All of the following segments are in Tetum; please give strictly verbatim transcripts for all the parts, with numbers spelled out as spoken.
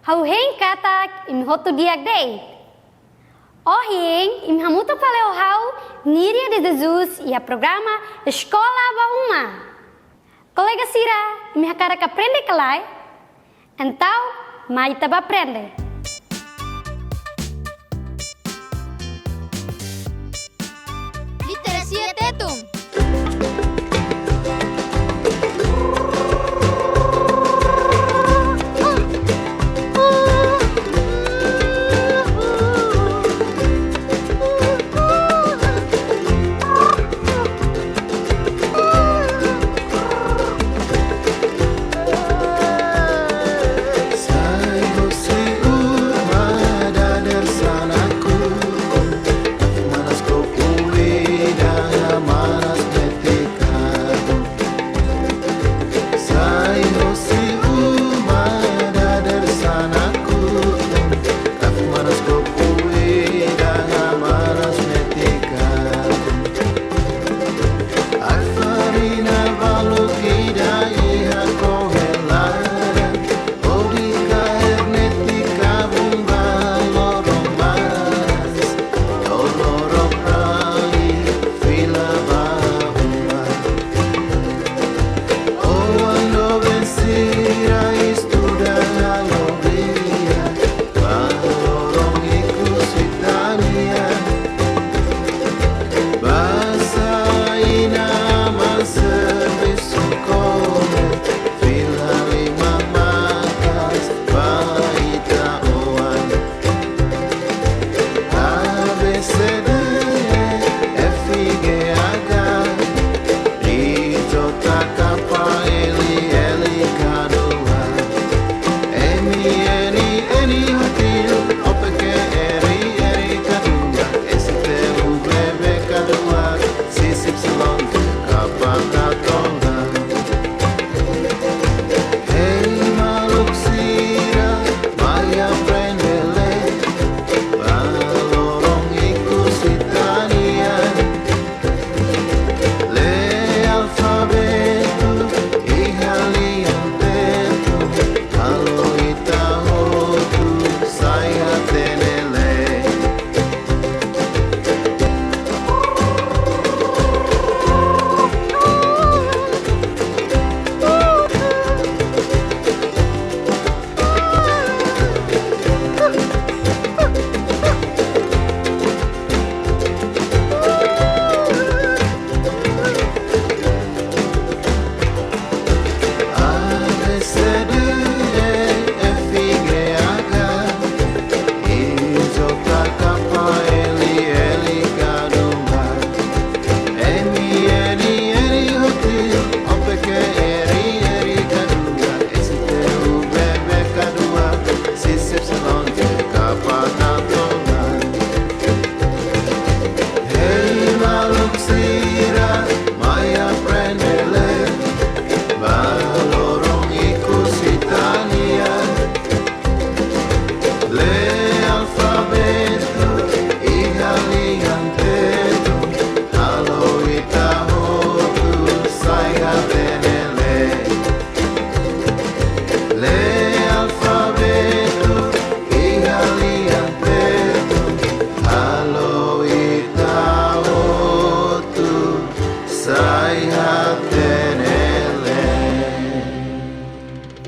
Ha'u hein katak imi hotu di'ak de'it. Ohin, imi hamutuk fali ho ha'u, Níria de Jesus, iha programa Eskola ba Uma. Kolega sira, imi hakarak aprende ka lae? Entaun, mai ita bá aprende. Literasia Tetun. Sai husi uma dadeer-san nakukun, manas kopu ida, manas metik kabun. Sai husi uma dadeer-san nakukun, kafu manas kopu ida, manas metik kabun. Ai-farina balu ida iha kohe laran, hodi kaer metik kabun ba loron manas, to'o loron rali fila ba uma. Oan doben sira estuda halo lia, ba loron ikus ita-nian. Basa inan-aman servisu kole, fila liman maka'as ba ita-nia oan. A B C D E F G H, I J K L L K dua, M N N O P Q R I R K dua, S T U V W K dua, X Y Z kappa katolda. Hei maluk sira, mai aprende lee, ba loron ikus ita-nian. Lee alfabetu iha lian Tetun, halo ita hotu sai hatene lee. A B C D E F G H, I J K L L K dua, M N N O P Q R I R K dua, S T U V W K dua, X Y Z kappa katolda. Hei maluk sira, mai aprende lee, ba loron ikus ita-nian. Lee alfabetu iha lian Tetun, halo ita hotu sai hatene lee. Lee alfabetu iha lian Tetun, halo ita hotu sai hatene lee.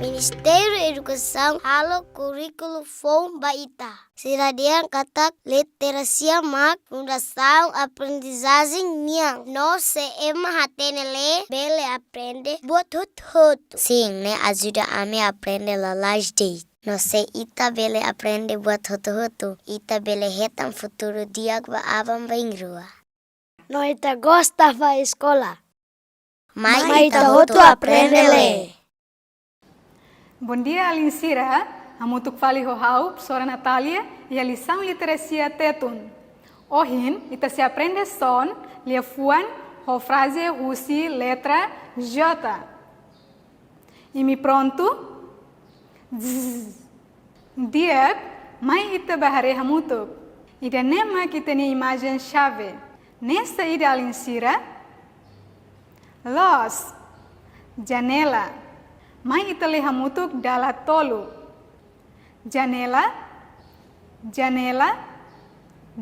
Ministériu Edukasaun halo kurríkulu foun ba ita. Sira dehan katak literasia mak fundasaun aprendizajen nian. No se ema hatene lee, bele aprende buat hotu-hotu. Sin, ne'e ajuda ami aprende lalais de'it. No se ita bele aprende buat hotu-hotu, ita bele hetan futuru di'ak ba aban-bainrua. No ita gosta bá eskola. Mai ita hotu aprende lee. Bondia, alin sira, hamutuk fali ho ha'u, profesora Natália, iha lisaun literasia Tetun. Ohin, ita sei aprende son, liafuan, ho fraze husi letra J. Imi prontu? Zzz. Di'ak, mai ita bá haree hamutuk. Ida-ne'e mak ita-nia imajen xave. Ne'e saida, alin sira? Loos. Janela. Mai ita lee hamutuk dala tolu. Janela, janela,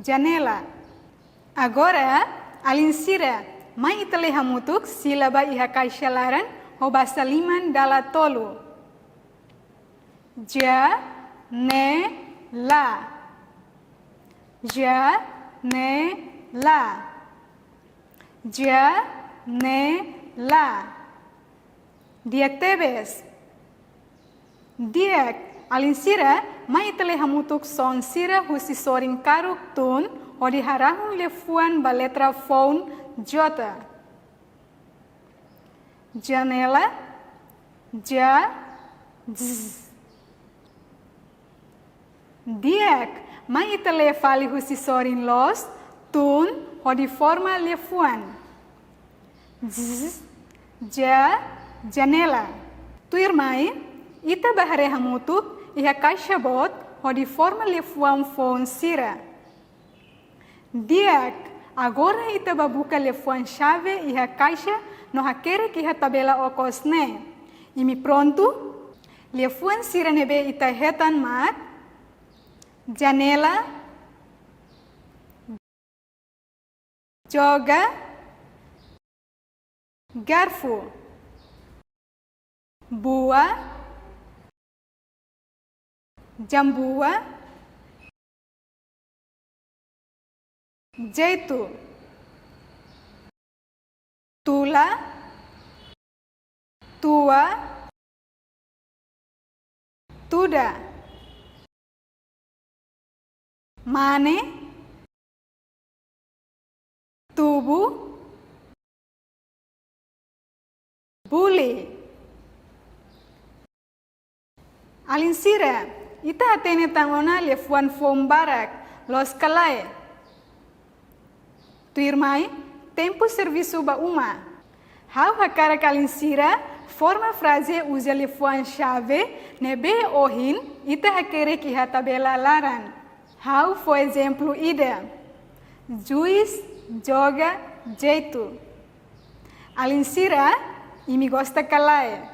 janela. Agora, alin sira, mai ita lee hamutuk sílaba iha kaixa laran ho basa liman dala tolu. Ja, ne, la. Ja, ne, la. Ja, ne, la. Di'ak tebes. Di'ak, alin sira, mai ita lee hamutuk son sira husi sorin karuk tun hodi harahun liafuan ba letra foun J. Janela, ja, j. Di'ak, mai ita lee fali husi sorin loos tun hodi forma liafuan. J, ja, janela. Tuirmai, ita bá haree hamutuk iha kaixa boot hodi forma liafuan foun sira. Di'ak, agora ita bá buka liafuan xave iha kaixa no hakerek iha tabela okos ne'e. Imi prontu? Liafuan sira ne'ebé ita hetan mak: janela, joga, garfu, bua, jambua, jeitu, tula, tua, tuda, mane, tubu, buli. Alin sira, ita hatene tan ona liafuan foun barak, loos ka lae? Tuirmai, tempu servisu ba uma. Ha'u hakarak alin sira forma fraze uza liafuan xave ne'ebé ohin ita hakerek iha tabela laran. Ha'u fó ezemplu ida: juis joga jeitu. Alin sira, imi gosta ka lae?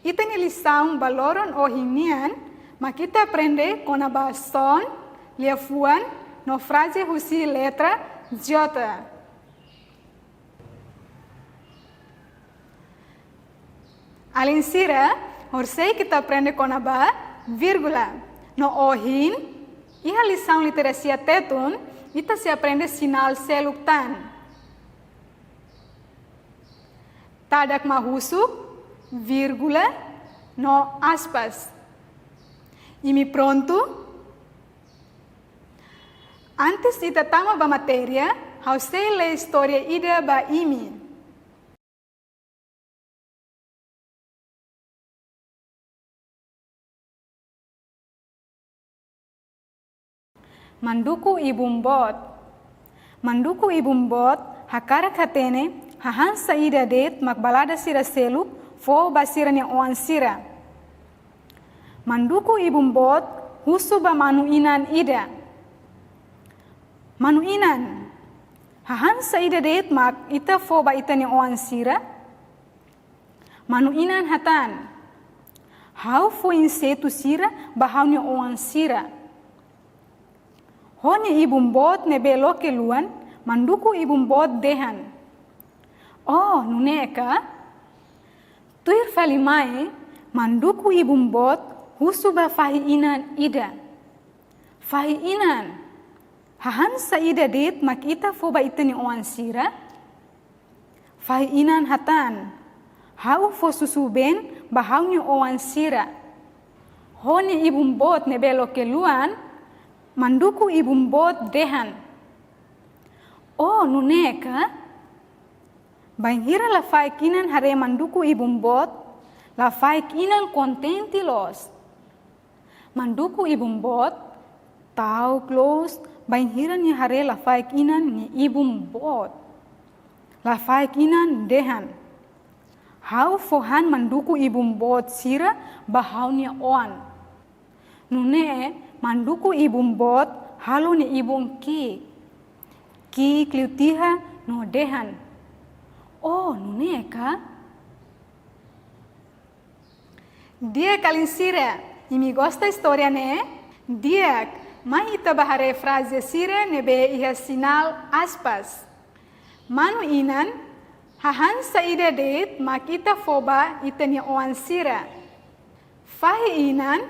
Ita-nia lisaun ba loron ohin nian mak ita aprende kona-ba son, liafuan no fraze husi letra J. Alin sira, horisehik ita aprende kona-ba vírgula. No ohin, iha lisaun literasia Tetun, ita sei aprende sinál seluk tan. Tadak mak husu, vírgula no aspas. Imi prontu? Antes ita tama ba matéria, ha'u sei lee istória ida ba imi. Manduku ibun boot. Manduku ibun boot hakarak hatene hahán saida de'it mak balada sira seluk fó ba sira-nia oan sira. Manduku ibun boot husu ba manu-inan ida: Manu-inan, hahán saida de'it mak ita fó ba ita-nia oan sira? Manu-inan hatán: Ha'u fó insetu sira ba ha'u-nia oan sira. Ho nia ibun boot ne'ebé loke luan, manduku ibun boot dehan: Oh, nune'e ka? Tuir fali mai, manduku ibun boot husu ba fahi-inan ida: Fahi-inan, hahán saida de'it mak ita fó ba ita-nia oan sira? Fahi-inan hatán: Ha'u fó susubeen ba ha'u-nia oan sira. Ho nia ibun boot ne'ebé loke luan, manduku ibun boot dehan: Oh, nune'e ka? Bainhira lafaek-inan haree manduku ibun boot, lafaek-inan kontente loos. Manduku ibun boot ta'uk loos bainhira nia haree lafaek-inan nia ibun boot. Lafaek-inan dehan: Ha'u fó han manduku ibun boot sira ba ha'u-nia oan. Nune'e manduku ibun boot halo nia ibun ki'ik. Ki'ik liu tiha no dehan: Oh, nune'e ka? Di'ak alin sira, Imi gosta istória ne'e? Di'ak, mai ita bá haree fraze sira ne'ebé iha sinál aspas. Manu-inan, hahán saida de'it mak ita fó ba ita-nia oan sira? Fahi-inan,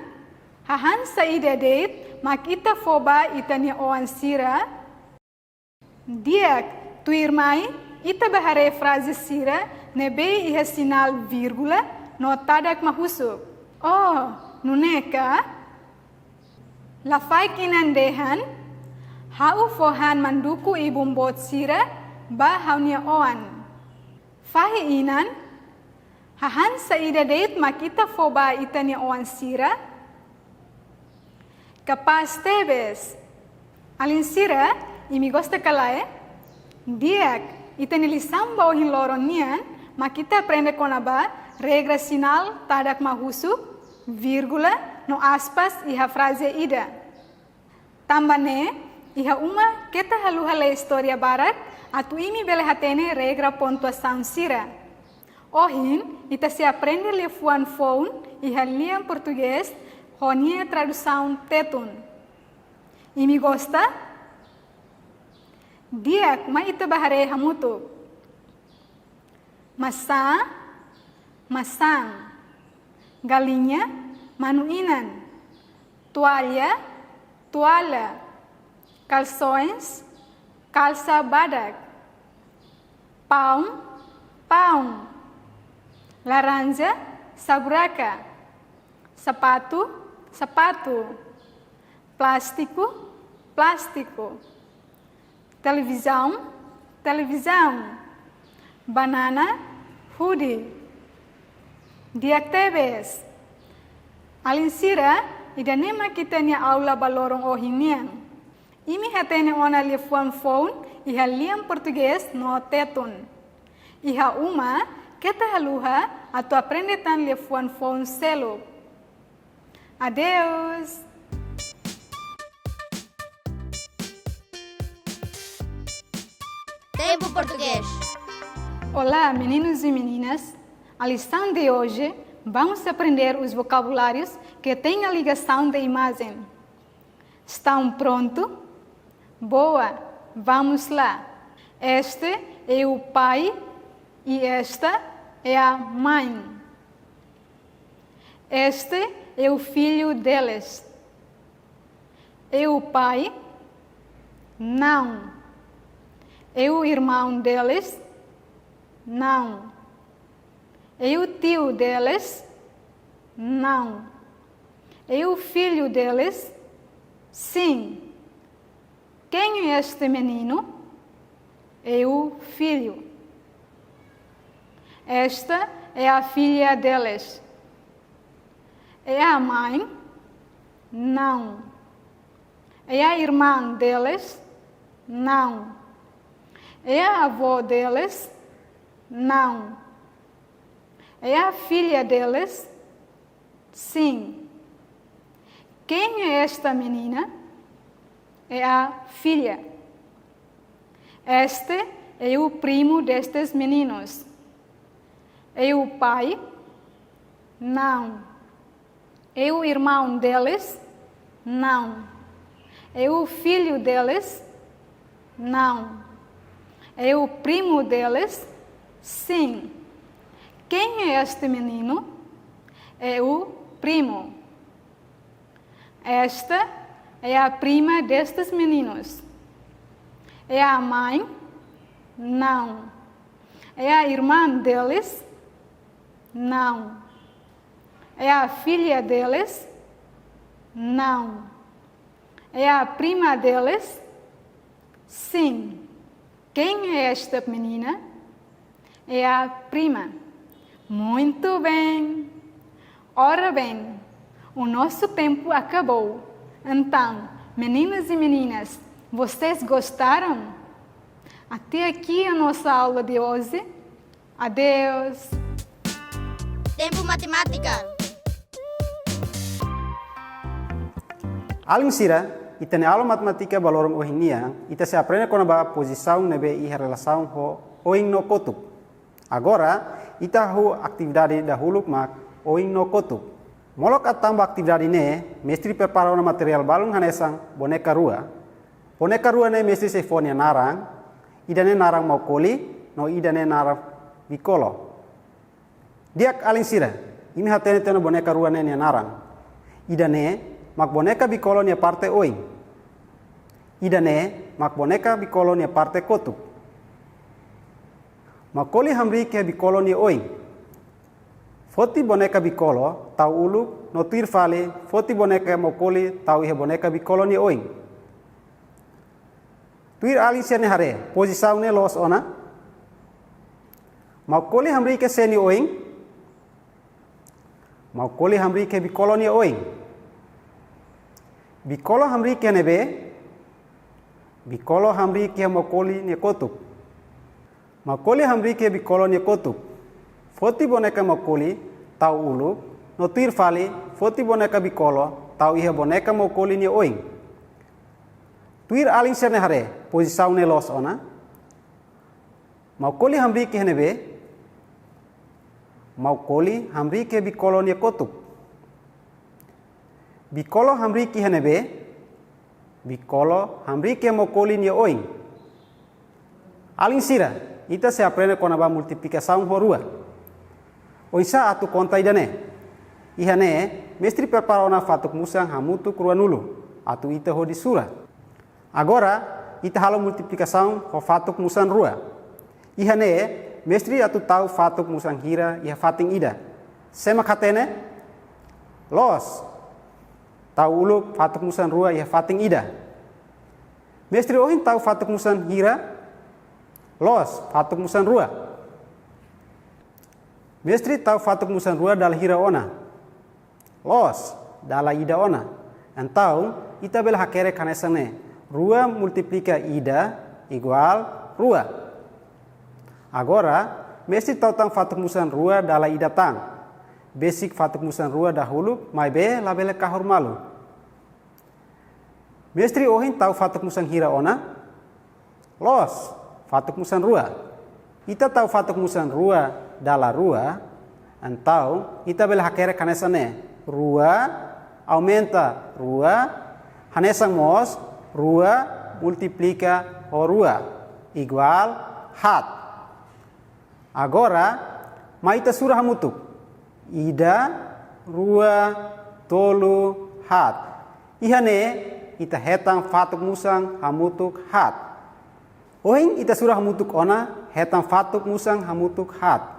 hahán saida de'it mak ita fó ba ita-nia oan sira? Di'ak, tuirmai, ita bá haree fraze sira ne'ebé iha sinál vírgula no tadak mahusuk. Oh, nune'e ka? Lafaek-inan dehan, ha'u fó han manduku ibun boot sira ba ha'u-nia oan. Fahi-inan, hahán saida de'it mak ita fó ba ita-nia oan sira? Kapás tebes. Alin sira, imi gosta ka lae? Di'ak, ita-nia lisaun ba ohin loron nian mak ita aprende kona-ba regra sinál tadak mahusuk, vírgula no aspas iha fraze ida. Tanba ne'e, iha uma keta haluha lee istória barak atu imi bele hatene regra pontuasaun sira. Ohin, ita sei aprende liafuan foun iha lian portugés ho nia tradusaun Tetun. Imi gosta? Di'ak, mai ita bá haree hamutuk. Masá, masán. Galinha, manu-inan. Toalha, toalla. Calções, kalsa badak. Paun, paun. Laranja, saburaka. Sapatu, sapatu. Plástiku, plástiku. Televizaun, televizaun. Banana, hudi. Di'ak tebes. Alin sira, ida-ne'e mak ita-nia aula ba loron ohin nian. Imi hatene ona liafuan foun iha lian portugés no Tetun. Iha uma, keta haluha atu aprende tan liafuan foun seluk. Adeus! Tempo Português. Olá, meninos e meninas! A lição de hoje, vamos aprender os vocabulários que têm a ligação de imagem. Estão pronto? Boa! Vamos lá! Este é o pai e esta é a mãe. Este é o filho deles. É o pai? Não. É o irmão deles? Não. É o tio deles? Não. É o filho deles? Sim. Quem é este menino? É o filho. Esta é a filha deles. É a mãe? Não. É a irmã deles? Não. É a avó deles? Não. É a filha deles? Sim. Quem é esta menina? É a filha. Este é o primo destes meninos. É o pai? Não. É o irmão deles? Não. É o filho deles? Não. É o primo deles? Sim. Quem é este menino? É o primo. Esta é a prima destes meninos. É a mãe? Não. É a irmã deles? Não. É a filha deles? Não. É a prima deles? Sim. Quem é esta menina? É a prima. Muito bem. Ora bem, o nosso tempo acabou. Então, meninos e meninas, vocês gostaram? Até aqui a nossa aula de hoje. Adeus. Tempo Matemática. Alin sira, ita-nia aula matemátika ba loron ohin nian, ita sei aprende kona-ba pozisaun ne'ebé iha relasaun ho oin no kotuk. Agora, ita hahú atividade dahuluk mak oin no kotuk. Molok atu tama ba atividade ne'e, mestre prepara ona materiál balun hanesan boneka rua. Boneka rua ne'e mestre sei fó nia naran, ida-ne'e naran Maukoli, no ida-ne'e naran Bikolo. Di'ak alin sira, imi hatene tiha ona boneka rua ne'e nia naran. Ida-ne'e mak boneka Bikolo nia parte oin. Ida-ne'e mak boneka Bikolo nia parte kotuk. Maukoli hamriik iha Bikolo nia oin. Foti boneka Bikolo tau uluk, no tuir fali foti boneka Maukoli tau iha boneka Bikolo nia oin. Tuir alin sira-nia haree, pozisaun ne'e loos ona? Maukoli hamriik iha sé nia oin? Maukoli hamriik iha Bikolo nia oin. Bikolo hamriik iha ne'ebé? Bikolo hamriik iha Maukoli nia kotuk. Maukoli hamriik iha Bikolo nia kotuk. Foti boneka Maukoli tau uluk, no tuir fali foti boneka Bikolo tau iha boneka Maukoli nia oin. Tuir alin sira-nia haree, pozisaun ne'e loos ona? Maukoli hamriik iha ne'ebé? Maukoli hamriik iha Bikolo nia kotuk. Bikolo hamriik iha ne'ebé? Bikolo hamriik iha Maukoli nia oin. Alin sira, ita sei aprende kona-ba multiplikasaun ho rua. Oinsá atu konta ida-ne'e? Iha ne'e, mestre prepara ona fatuk-musan hamutuk ruanulu, atu ita hodi sura. Agora, ita halo multiplikasaun ho fatuk-musan rua. Iha ne'e, mestre atu tau fatuk-musan hira iha fatin ida? Sé mak hatene? Loos. Tau uluk fatuk-musan rua iha fatin ida. Mestre ohin tau fatuk-musan hira? Loos, fatuk-musan rua. Mestre tau fatuk-musan rua dala hira ona? Loos, dala ida ona. Entaun, ita bele hakerek hanesan ne'e: rua multiplika ida iguál rua. Agora, mestre tau tan fatuk-musan rua dala ida tan. Besik fatuk-musan rua dahuluk, maibé labele kahur malu. Mestre ohin tau fatuk-musan hira ona? Loos, fatuk-musan rua. Ita tau fatuk-musan rua dala rua, entaun ita bele hakerek hanesan ne'e: rua aumenta rua, hanesan mós rua multiplika ho rua, iguál haat. Agora, mai ita sura hamutuk. Ida, rua, tolu, haat. Iha ne'e, ita hetan fatuk-musan hamutuk haat. Ohin ita sura hamutuk ona, hetan fatuk-musan hamutuk haat.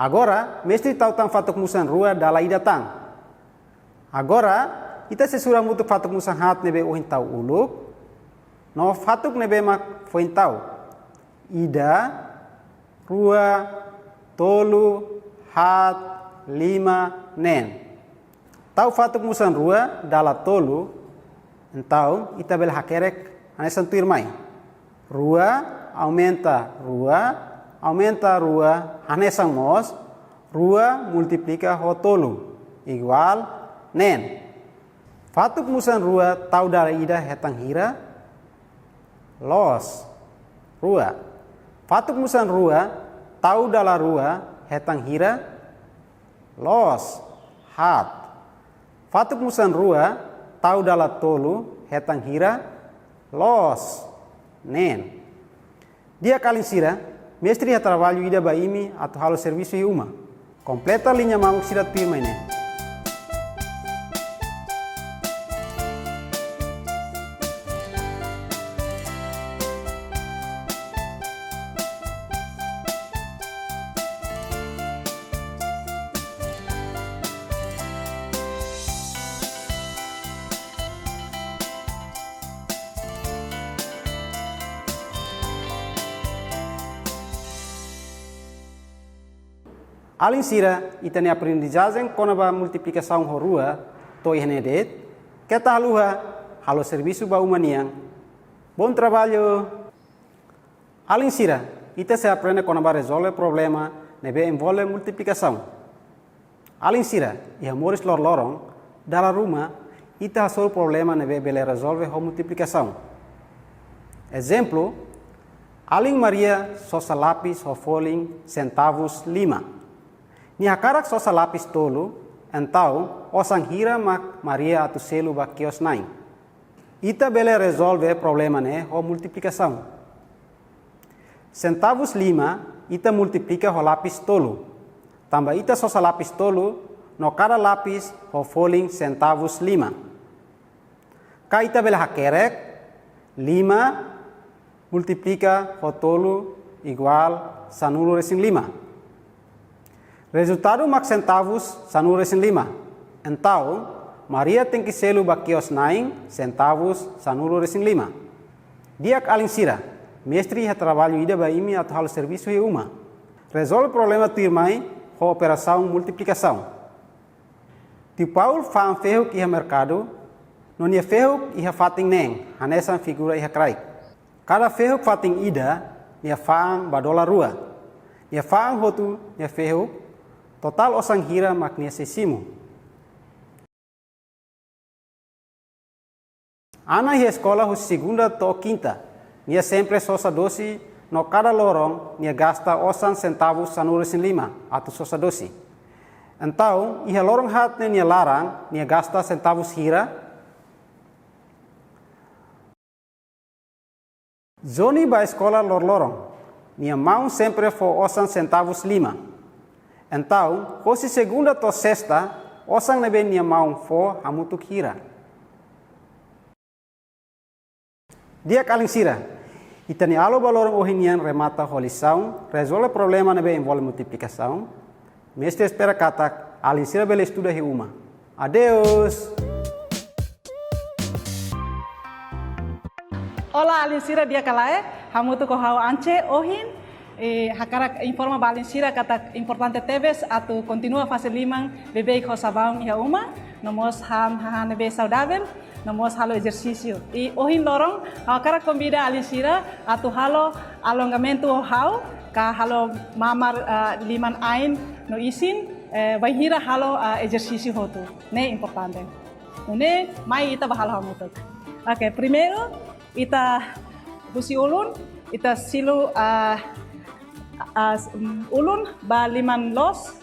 Agora, mestre tau tan fatuk-musan rua dala ida tan. Agora, ita sei sura hamutuk fatuk-musan haat ne'ebé ohin tau uluk, no fatuk ne'ebé mak foin tau. Ida, rua, tolu, haat, lima, neen. Tau fatuk-musan rua dala tolu, entaun ita bele hakerek hanesan tuirmai: rua aumenta rua, aumenta rua, hanesan mós rua multiplika ho tolu, iguál neen. Fatuk-musan rua tau dala ida hetan hira? Loos, rua. Fatuk-musan rua tau dala rua hetan hira? Loos, haat. Fatuk-musan rua tau dala tolu hetan hira? Loos, neen. Di'ak alin sira, mestre iha traballu ida ba imi atu halo servisu iha uma. Kompleta liña mamuk sira tuirmai ne'e. Alin sira, ita-nia aprendizajen kona-ba multiplikasaun ho rua to'o iha ne'e de'it. Keta haluha halo servisu ba uma nian. Bom trabalho! Alin sira, ita sei aprende kona-ba rezolve problema ne'ebé envolve multiplikasaun. Alin sira, iha moris loroloron, dala ruma, ita hasoru problema ne'ebé bele rezolve ho multiplikasaun. Ezemplu, alin Maria sosa lapis ho folin sentavus lima. Nia hakarak sosa lapis tolu, Entaun, osan hira mak Maria atu selu ba kios na'in? Ita bele rezolve problema ne'e ho multiplikasaun. Sentavus lima, ita multiplika ho lapis tolu. Tanba ita sosa lapis tolu, no kada lapis ho folin sentavus lima. Ka ita bele hakerek, lima multiplika ho tolu iguál sanulu-resin-lima. Rezultadu mak sentavus sanulu-resin-lima. Entaun, Maria tenke selu ba kios na'in sentavus sanulu-resin-lima. Di'ak alin sira, mestre iha traballu ida ba imi atu halo servisu iha uma. Rezolve problema tuirmai ho operasaun multiplikasaun. Tiu Paul fa'an fehuk iha merkadu, no nia fehuk iha fatin neen, hanesan figura iha kraik. Kada fehuk fatin ida, nia fa'an ba dolar rua. Nia fa'an hotu nia fehuk, totál osan hira mak nia sei simu? Ana iha eskola husi segunda to'o kinta. Nia sempre sosa dosi, no kada loron nia gasta osan sentavus sanulu-resin-lima atu sosa dosi. Entaun, iha loron haat ne'e nia laran, nia gasta sentavus hira? Johnny bá eskola loroloron. Nia maun sempre fó osan sentavus lima. Entaun, hosi segunda to'o sesta, osan ne'ebé nia maun fó hamutuk hira? Di'ak alin sira, ita-nia aula ba loron ohin nian remata ho lisaun, rezolve problema ne'ebé envolve multiplikasaun. Mestre espera katak alin sira bele estuda iha uma. Adeus! Olá, alin sira, di'ak ka lae? Hamutuk ho ha'u Ance ohin, eh, hakarak informa ba alin sira katak importante tebes atu kontinua fase liman beibeik ho sabaun iha uma, no mós han hahán ne'ebé saudavel, no mós halo ezersísiu. I ohin loron, ha'u hakarak konvida alin sira atu halo alongamentu ho ha'u, ka halo mamar, ah, liman ain no isin, eh, bainhira halo, ah, ezersísiu hotu. Ne'e importante. Nune'e, mai ita bá halo hamutuk. Oke, primeiru, ita husi ulun, ita silu, ah, ah, s-, mm, ulun ba liman loos,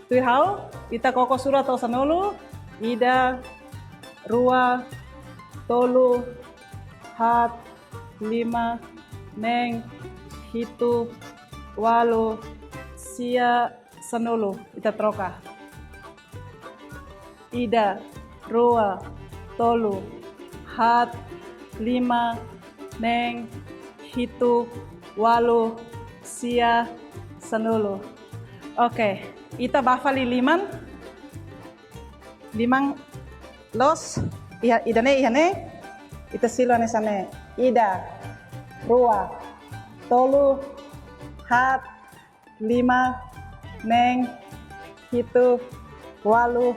tuir ha'u, ita koko sura to'o sanulu, ida, rua, tolu, haat, lima, neen, hitu, ualu, sia, sanulu. Ita troka. Ida, rua, tolu, haat, lima, neen, hitu, ualu, sia, sanulu. Oke, ita bá fali liman. Liman loos, iha, ida-ne'e, iha ne'e. Ita silu hanesan ne'e. Ida, rua, tolu, haat, lima, neen, hitu, ualu,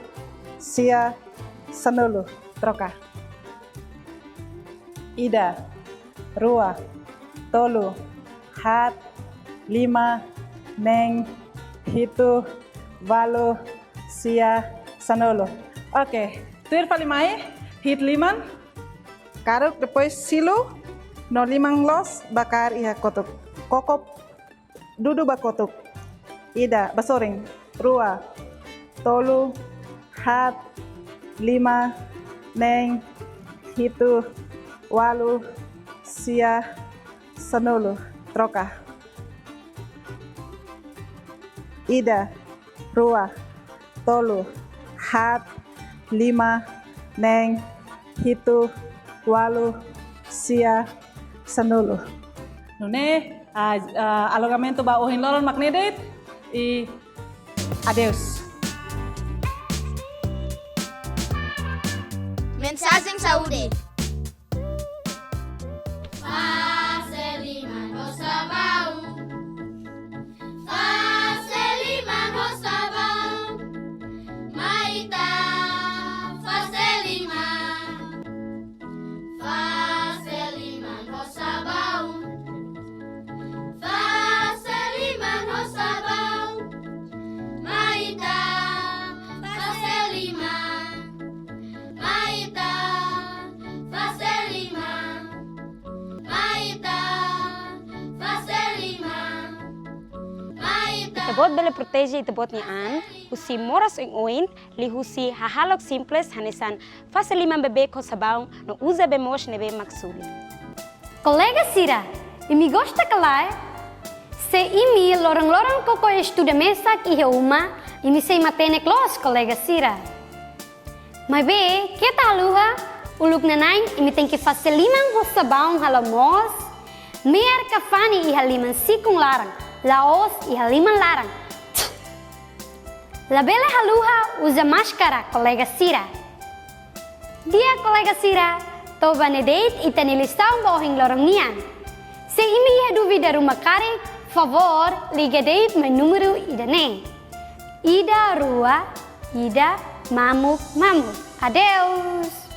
sia, sanulu. Troka. Ida, rua, tolu, haat, lima, neen, hitu, ualu, sia, sanulu. Oke, tuir fali mai, hi'it liman, karuk, depois silu, no liman loos bá kaer iha kotuk. Koko dudu ba kotuk. Ida, bá sorin. Rua, tolu, haat, lima, neen, hitu, ualu, sia, sanulu. Troka. Ida, rua, tolu, haat, lima, neen, hitu, ualu, sia, sanulu. Nune'e, ah, ah, alongamentu ba ohin loron mak ne'e de'it, i adeus. Mensajen saúde. Fase liman ho sabaun. Fase liman ho sabaun. Mai ita fase liman. Fase liman ho sabaun. Fase liman ho sabaun. Mai ita fase liman. Mai ita fase liman. Mai ita fase liman. Mai ita. Ita-boot bele proteje ita-boot nia an husi moras oioin, liuhusi hahalok simples hanesan fase liman beibeik ho sabaun no uza bee moos ne'ebé mak suli. Kolega sira, imi gosta ka lae? Se imi loron-loron koko estuda mesak iha uma, imi sei matenek loos, kolega sira. Maibé, keta haluha, uluk nanain imi tenke fase liman ho sabaun halo moos, me'ar ka fani iha liman sikun laran, la'ós iha liman laran. Labele haluha uza máskara, kolega sira. Di'ak, kolega sira, to'o ba ne'e de'it ita-nia lisaun ba ohin loron nian. Se imi iha dúvida ruma karik, favór liga de'it mai númeru ida-ne'e. Ida rua, ida, mamuk, mamuk. Adeus!